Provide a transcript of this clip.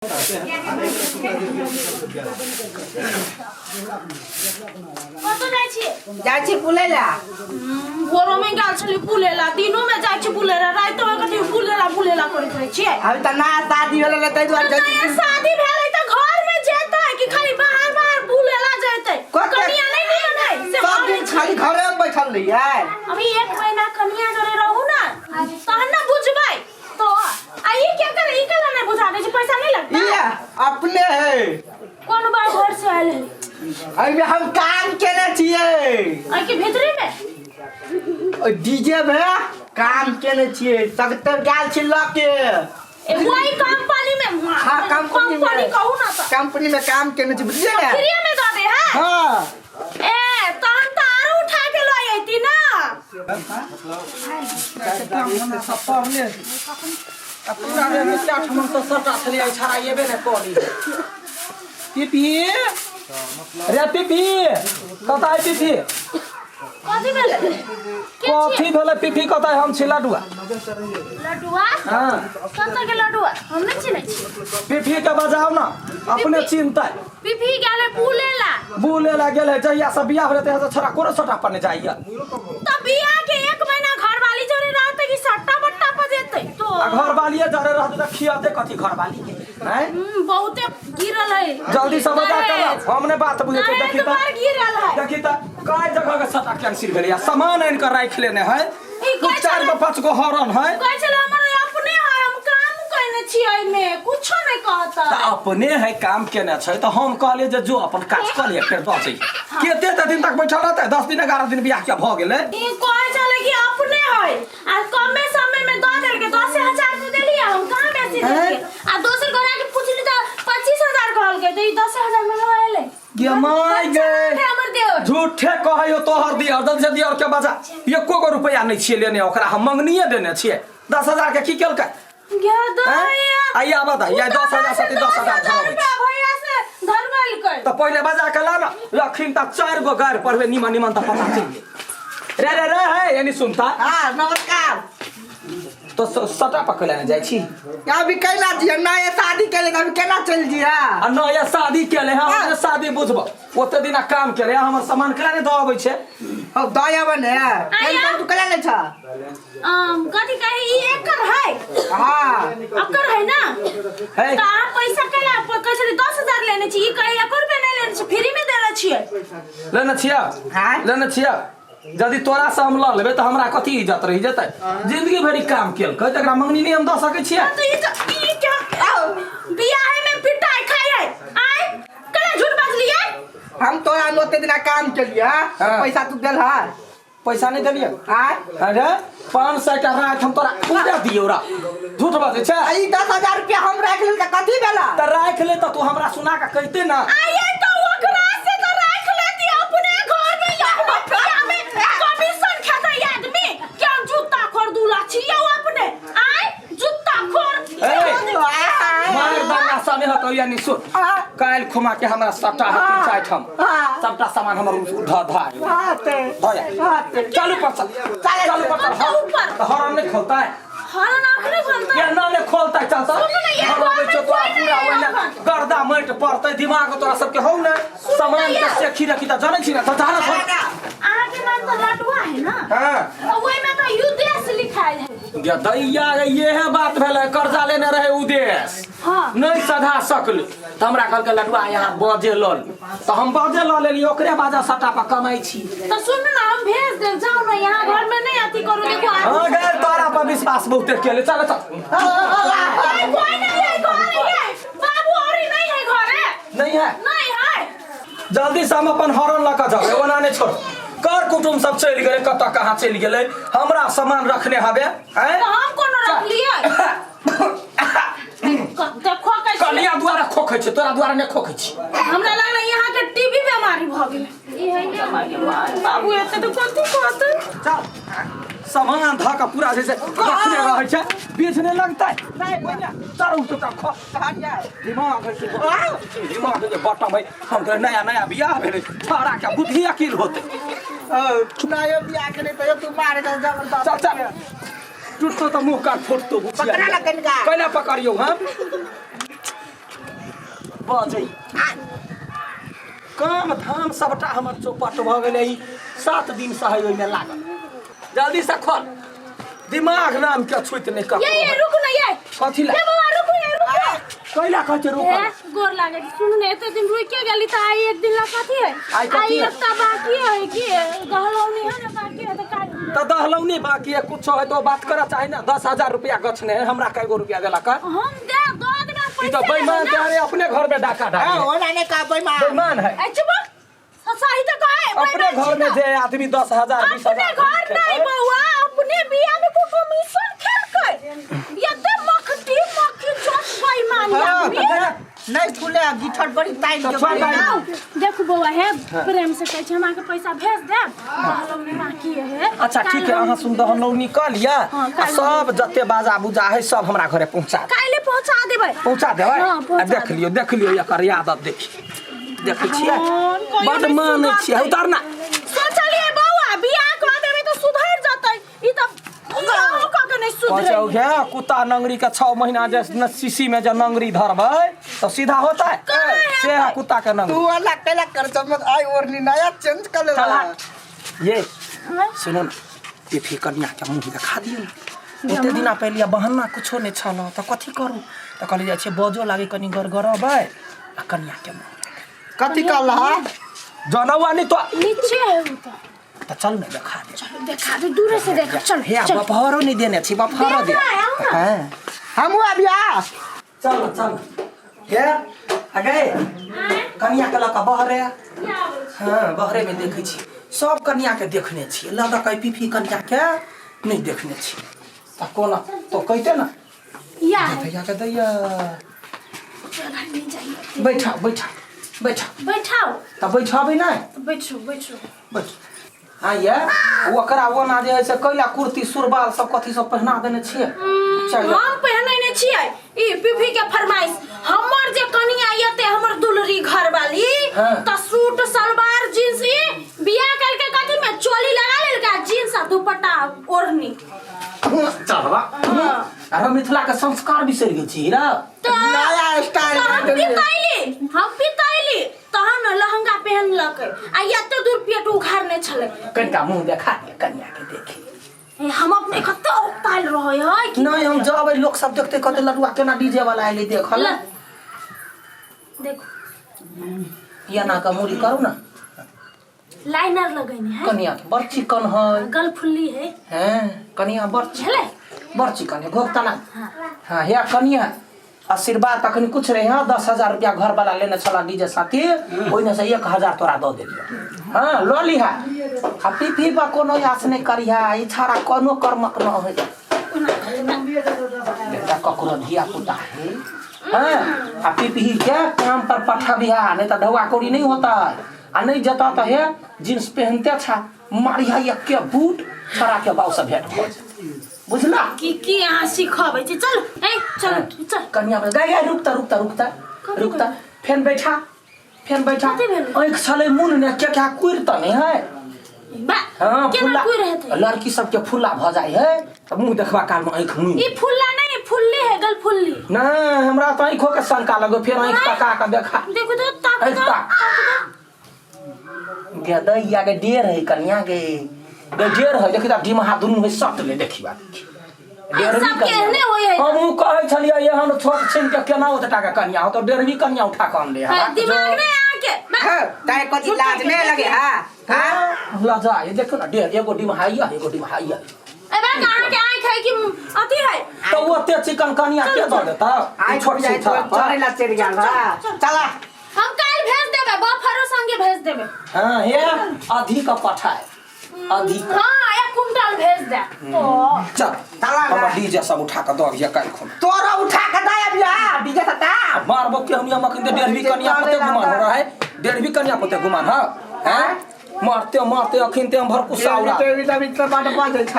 कतऽ जाइ छियै? जाइ छी बुलै लए। भोरो में गेल छली बुले ला, दिनो में जाइ छी बुले ला, रातिो में कथी बुले ला बुले ला करैत रहै छियै। अभी तऽ नया शादी भेलै ने, ताहि दुआरे जाइ नया छी। शादी भेलै तऽ घर में जेतै कि खाली बाहर बाहर बुले ला जेतै? कते- कनिया नहि निमन है से सब घर दिन में खाली घरे में बैठल रहियै। अभी एक महीना कनिया जोरे रहू ना तहन ना बुझबै। तो आ ई क्या करे? ई केला नहीं बुझा दे छै? पैसा नहीं लगता? ये अपने है। कोन बार घर से आयल है? एहिमे हम काम केने छियै। आई के भीतरी में? ओहि डीजे में काम केने छियै, सगतर गेल छी लऽ के। ए वही कंपनी में? हाँ, कंपनी में। कंपनी कहू ना तो। कंपनी में काम केने छी, बुझलियै ने? फ्री में दऽ दे है? हाँ। ए तहन तऽ आरो उठा के लऽ अयती ना। सब पढ़ले आ पूरा देहमे कए ठमन तऽ सबटा छलै, एहि छड़ा एबे नहि करी। पीपी रे, पीपी कतऽ है? पीपी। कथी भेलै? के छियै? कथी भेलै? पीपी कतऽ है? हम छी लडुआ। लडुआ? हाँ। कतऽ के लडुआ? हम नहि चिन्है छी। पीपी के बजाउ ने, अपने चिन्हतै। पीपी गेलै बुले ला। बुले ला गेल है? जहिया से बियाह भेलै तहिया से छोरा कोनो सटा पर नहि जाइया। तऽ बियाह के एक महीना घरवाली जोरे रहतै कि सट्टा बट्टा पर जेतै तो? आ घरवालिये जरे रहतै तऽ खियते कथी घरवाली के हैं? बहुते गिरल है। जल्दी से बजा कर दहेज। हम नहि बात बुझै छियै। दहेज देखी तऽ बड़ गिरल है। देखी तऽ काय जगह के सटा कैंसिल भेलै? सामान आनि कऽ राखि लेने है। ई कहै चारि गो पाँच गो हॉर्न है। कहै छलै हमर अपने है, हम काम कयने छियै, एहिमे कुछो नहि कहता। तऽ अपने है, काम केने छै तऽ हम कहलियै जे जो अपन काज कऽ लिअ, फेर दऽ जइहे। कते तऽ दिन तक बैठल रहतै? 10 दिन 11 दिन बियाह के भऽ गेलै। ई कहै छलै कि अपने है आ कमे समय में दऽ देलकै। 10,000 तऽ देलियै हम, कहाँ बेसी देलकै? आ दोसर गोरा के पुछली तऽ 25,000 कहलकै, तऽ ई 10,000 में लऽ एलै। गे my बच्चा गे। है हमर देवर। झूठे कहै हो तोहर दियर। जल्दी से दियर के बजा। एको गो रुपया नहि छियै लेने ओकरा, हम मंगनिए देने छियै। 10,000 के की केलकै? गे दैया। आइए आबऽ दही, आइ 10,000 से 10,000 धरबै छी। रुपया भैया से धरबेलकै। तऽ पहिले बजा के ला ना लखिन, तऽ चारि गो गारि पढ़बै निमन निमन तऽ पता चलि गेल। रे रे रे हे, एनी सुनता। हाँ, नमस्कार। तो सटा पकड़ लेने जाइ छी? अभी केना जिया? नया शादी केले तऽ अभी केना चलि जिया? आ नया शादी केले हँ? हमरे शादी बुझब, ओते दिना काम केले, हमर सामान केना नहि दऽ अबै छै? हौ, दऽ आबै ने। आया। तू केना ले छ? कथी कहे, ई एकर है? हाँ। अकर है ना? है। तऽ अहाँ पैसा केला कहै छली 10,000 लेने छी? ई कहै एको रुपया नहि लेने छी, फ्री में देले छियै। लेने छियै? हाँ। लेने छियै? यदि तोरा से हम लऽ लेबै तऽ हमरा कथी इज्जत रहि जेतै? जिंदगी भरि काम केलकै तऽ एकरा मंगनी नहि हम दऽ सकै छियै? तऽ ई तऽ ई क्या बियाहे में पिटाई खाई है? आय केना झूठ बाजलियै? हम तोरा ओते दिना काम केलियै। हाँ। पैसा तू देल है? पैसा नहि देलियै? आय? अरे, 500 का राख हम तोरा पूरा दियौ रा, झूठ बाजै छै। आ ई 10,000 रुपया हम राखि लेल तऽ कथी भेला? तऽ राखि ले तऽ तू हमरा सुना कऽ कहिते ना। आये तो ओकरा से तो राख लेती, अपने घर में या रुपया में कमीशन खेतै आदमी के। हम जूता खोर दूला छियै अपने, आय जूता खोर। ए, मार दंगा समय हतौ या नि। सुन, काल्हि खुमा के हमरा सबटा हथिन चारि ठाम सबटा सामान हमर ध ध धया। चलू पर चल। चलू पर चल। कतऽ ऊपर? तऽ हॉर्न नहि खोलतै? हॉर्न अखने खोलतै। या ना नहि खोलतै, चल तऽ। सुनू ने, ये हम अबै घरमे छियौ तोरा कोइ पूरा नहि ओहिना अखन। गर्दा माटि पड़तै दिमाग तोरा सबके हौ ने सामान के ने। सेखी रखी तऽ जनै छी ने तऽ जाना छोड़। अहाँके नाम तऽ लडुआ है ना? हाँ। तऽ ओहिमे तऽ युदेश लिखायल है। गे दैया गे, इएह बात भेलै। कर्जा लेने रहै उदेश। नहि सधा सकलै तऽ हमरा कहलकै, लडुआ, यहाँ बजे लऽ ले। तऽ हम बजे लऽ लेलियै, ओकरे बाजा सट्टा पर कमाइ छी। तऽ सुनू ने, हम भेज देब, जाउ ने, यहाँ घर में नहीं अथी करू, देखो आदमी। हाँ गे, तोरा पर विश्वास बहुते केले। चल चल। ए, कोई नहीं है घर है बाबू, और ही नहीं है घर है। नहीं है? नहीं है। जल्दी से हम अपन हॉर्न लऽ कऽ जाबै, ओना नहि छोड़। कर कुटुम सब चलि गेलै, कतऽ कहाँ चलि गेलै, हमरा सामान रखने हबे आँय? तऽ हम कोनो रखलियै? देखो कैसे। कनिया द्वारा खोखै छै, तोरा द्वारा नहि खोखै छी। हमरा लगलै यहाँ के टीबी बीमारी भऽ गेलै। ई है ने माय माय, बाबू एते तऽ कथी कहतै? चल, सामान धऽ कऽ पूरा जे छै रखने रहै छै, बीच नहि लगतै। चल, उठ तऽ खो दिमाग है छै, दिमाग है छै बटम है। हम कहै नया नया बियाह भेलै, छाड़ा के बुद्धि अकिल होतै। नयो बियाह केने तैयो तू मारे तऽ जबरदस्त। चल चल, टूटतो तऽ मुँह काट फुटतो। पकड़ा ना कनिका। कैला पकड़ियौ हम? बजै काम धाम सबटा हमर चौपट भऽ गेलै। ई 7 दिन से है ओहिमे लागल। जल्दी से खोल, दिमाग नाम के छुइत नहि ये ककरो। ये रुकू ना ये। कथी ला? ये बौआ रुकू, ये रुकू। कैला कहै छै रुकल? ए, गोर लागे छी। सुनू ने, एते दिन रुके गेली तऽ आइ एक दिन ला कथी है? आइ कथी आइ है? एकटा बाकी है कि दहलौनी है ने, बाकी है तऽ काल्हि। तऽ दहलौनी बाकी है, कुछो है तो बात करऽ चाही ने। 10,000 रुपया गछने है, हमरा कएगो रुपया देलक है? हम दे दो देबै। ई तऽ पैसा बेईमान लेबै ना। तेरे अपने घर में डाका डाली है। ओना नहि कह बेईमान। बेईमान है। ए, चुप, सही तऽ कहे। अपने बेईमान घर में छी तऽ। जे आदमी 10,000 बीस अपने हजार घर नहीं बौआ, अपने बिया में को कमीशन खेलकै। एते मखटी मक्खी चोट बेईमान हाँ, आदमी। नहीं खुले गिठर बड़ी टाइम तऽ के छोड़ बड़ी। दाही। आओ, देखू बौआ, हे प्रेम से कहै छी, हम अहाँके पैसा भेज देब, दहलौनी बाकी है। अच्छा ठीक है, अहाँ सुन दहलौनी कऽ लिअ हाँ, आ काल्हि सब जते बाजा बुजा है सब हमरा घरे पहुँचा दे। काल्हि पहुँचा देबै। पहुँचा देबै। हाँ, आ पहुँचा देख लियौ, देख लियौ एकर आदत, देखी देखै छियै। हाँ, कहियो बड नहि मानै छियै। सुधरतै। उतार ना। सोचलियै बौआ बियाह कऽ देबै तऽ सुधरि जेतै, ई तऽ बियाहो कऽ के नहि सुधरै। कहै छै कुत्ता नंगरी के 6 महीना जे शीशी में जे नंगरी धरबै तऽ सीधा होतै? कहाँ से है हेतै? कुत्ता के नंगरी। तू वाला कैला कर चमक आई ओढ़नी नया चेंज कर ले। चल हट। ये सुनो ने, पीफी कनिया के मुँह देखा दियौ ने। ओते दिना पहिले बहाना कुछो नहि छल तऽ कथी करू, तऽ कहली जाइ छियै बजो लागे कनि गड़गड़बै आ कनिया के मुँह। कथी कहला? जनौआ नहि तो नीचे है उ तऽ। तऽ चल ने देखा दे। देखा दे, दूरे से देखा, चल। हे चल। बपहरो नहि देने छी, बपहरो दे। देना है, आओ ना। हाँ। हमहूँ अभी आ। चल चल, हे आ गए कनिया के लऽ कऽ बहरे। हाँ, बहरे में देखै छी, सब कनिया के देखने छी, लऽ दऽ कऽ पीपी कनिया के नहि देखने छी। तऽ कोना तो कहिते ने। या है। भैया के दैया। नहीं जाइए। बैठा बैठा बैठा। बैठाओ। तऽ बैठबै नहि? बैठो बैठो। बैठ। हाँ, ये ओकरा ओना जे है से कैला कुर्ती सुरबाल सब कथी सब पहिना देने छियै? चल। हम पहिने नहि छियै, ई पीपी के फरमाइश। हमर जे कनिया एते, हमर दुलरी घरवाली, हाँ। त सूट सलवार जींस, ई बियाह करके कथी में चोली लगा लेलका, जींस आ दुपट्टा ओढ़नी। चलबा, अरे मिथिला के संस्कार बिसरि गेल छी रे। तऽ नया स्टाइल। तऽ हम पितैली, हम पितैली तहन लहंगा पहनलकै आ एते दूर पेट उघारने छलै। कनिका मुँह देखा दिअ कनिया के, देखी। ए, हम अपने कते औकतायल रहै है कि। नहीं, हम जबै लोक सब देखते कहते लडुआ केना डीजे वाला एलै देखल। ल देखो। एना के मूड़ी करू ना। लाइनर लगेने है। कनिया के बड़ चिकन है। गलफुल्ली है। हैं, कनिया बड़ छलै। बड़ चिकन है, घोघ तना। हाँ, हे कनिया, आशीर्वाद अखन कुछ रहे। हाँ, 10,000 रुपया घर वाला लेने छला डीजे साथी, ओहिमे से 1,000 तोरा दऽ देलियौ। हाँ, लऽ लिहा आ पी पी बा, कोनो आस नहि करिहा, ई छाड़ा कोनो कर्मक न होइ। बेटा ककरो धिया पुता है। हाँ, आ पीपी के काम पर पठबिहा, नहीं तऽ ढौआ कौड़ी नहीं होता आ नहीं जता तऽ हे जींस पहनते छा, मारिहा एके बूट, छड़ा के बाउ से भेंट भऽ जेतै, बुझला? की की अहाँ सिखबै छी? चल, ए चल चल। कनिया बज गाय गाय, रुकता रुकता रुकता। कथी रुकता, फेन बैठा, फेन बैठा। कथी भेलै? आँखि छलै मुन ने के क्या कुरि तऽ नहि है। बा। हाँ। केना फुल्ला कुरि हेतै? लड़की सबके फुल्ला भऽ जाइ है तऽ मुँह देखबा काल में आँखि मुनि। ई फुल्ला नहीं, फुल्ली है, गलफुल्ली। नहि, हमरा तऽ आँखो के शंका लगो, फेर आँखि तका के देखा। देखो तो, ताक आँखि दो। ताक। गे दैया के डेर है, कनिया के गे डेर है, देखी तऽ डिमहा दुनू है सट ले, देखी बात डेढ़वी सबके कनिया। एहने होइ है। हमहूँ कहै छलियै एहन छोट छिन के केना ओतटा के कनिया हो, तऽ डेढ़वी कनिया उठा कऽ अनले। है, दिमाग नहीं आके बा। ताई कथी लाज नहीं लगे? हाँ हाँ। लजा ये देखो ना, डेढ़ एगो डिमहाइया, एगो डिमहाइया। ए बा, अहाँ के आँख है कि अथी है? तऽ ओते चिकन कनिया के दऽ देता? आई छोट जाय छिन छड़ा पर। चले ला चल गेल, चला। हम काल्हि भेज देबै, बफरो संगे भेज देबै। हाँ, हे अधिक पठाए, अधिक। हाँ, एक कुंटल भेज दे तो। चल। चला ना। हमर डीजे सब उठा कऽ दऽ दिअ काल्हि खुन। तोरा उठा के दे अभी आ डीजे सता। मारबो के हम मखन के डेढ़वी कनिया पते गुमान हो रहा है, डेढ़वी कनिया पते गुमान। हाँ हैं, मारते मारते अखिन ते हम भरकुसा उड़ा। टेवी तभी तो बाट बजै छ।